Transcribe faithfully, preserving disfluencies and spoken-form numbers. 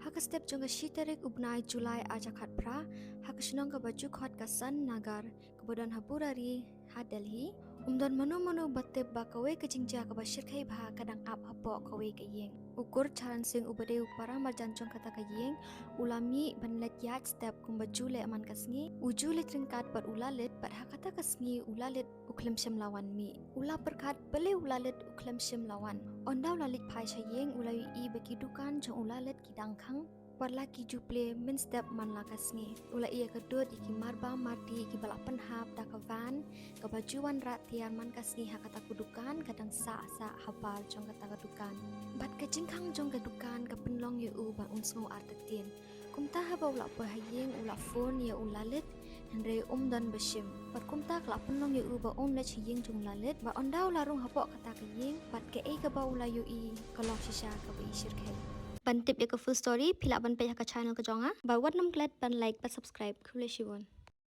Ha ka step jong ka shi tarik u bnai July ar hajar khatphra, ha ka shnong kaba ju khot ka San Nagar, kaba don ha Burari, ha Delhi, um don mano mano ba tip ba kawei ka jingjia kaba shyrkhei bha ka dang ap hapoh kawei ka ïing. U Gurcharan Singh uba dei u para marjan jong kata ka ïing, u la mih ban leit ïaid step kumba ju leh man ka sngi, u ju leit ryngkat bad u Lalit, bad ha kata ka sngi u Lalit u khlem shym la wan mih. U la pyrkhat balei u Lalit u khlem shym la wan. Ynda u la leit phai sha ïing u la ïohi ba ki dukan jong u Lalit ki dang khang, wat la ki ju plie mynstep man la ka sngi. U la ïakynduh ïa ki marbam mardih kiba la pynhap da ka van kaba ju wanrah tiar man ka sngi ha kata ka dukan ka dang sah sah habar jong kata ka dukan. Bad ka jingkhang jong ka dukan ka pynlong ïa u ban un sngew artatien. Kumta haba u la poi ha ïing u la phone ïa u Lalit, hynrei um don ba shim. Bad kumta ka la pynlong ïa u ba un leit sha ïing jong u Lalit, bad ynda u la rung hapoh kata ka ïing, bad kaei kaba u la ïohi ka long shisha kaba i shyrkhei. Ban tip ïa ka full story phi lah ban peit ha ka channel ka jong nga. Bad wat nym klet ban like bad subscribe. Khublei shibun.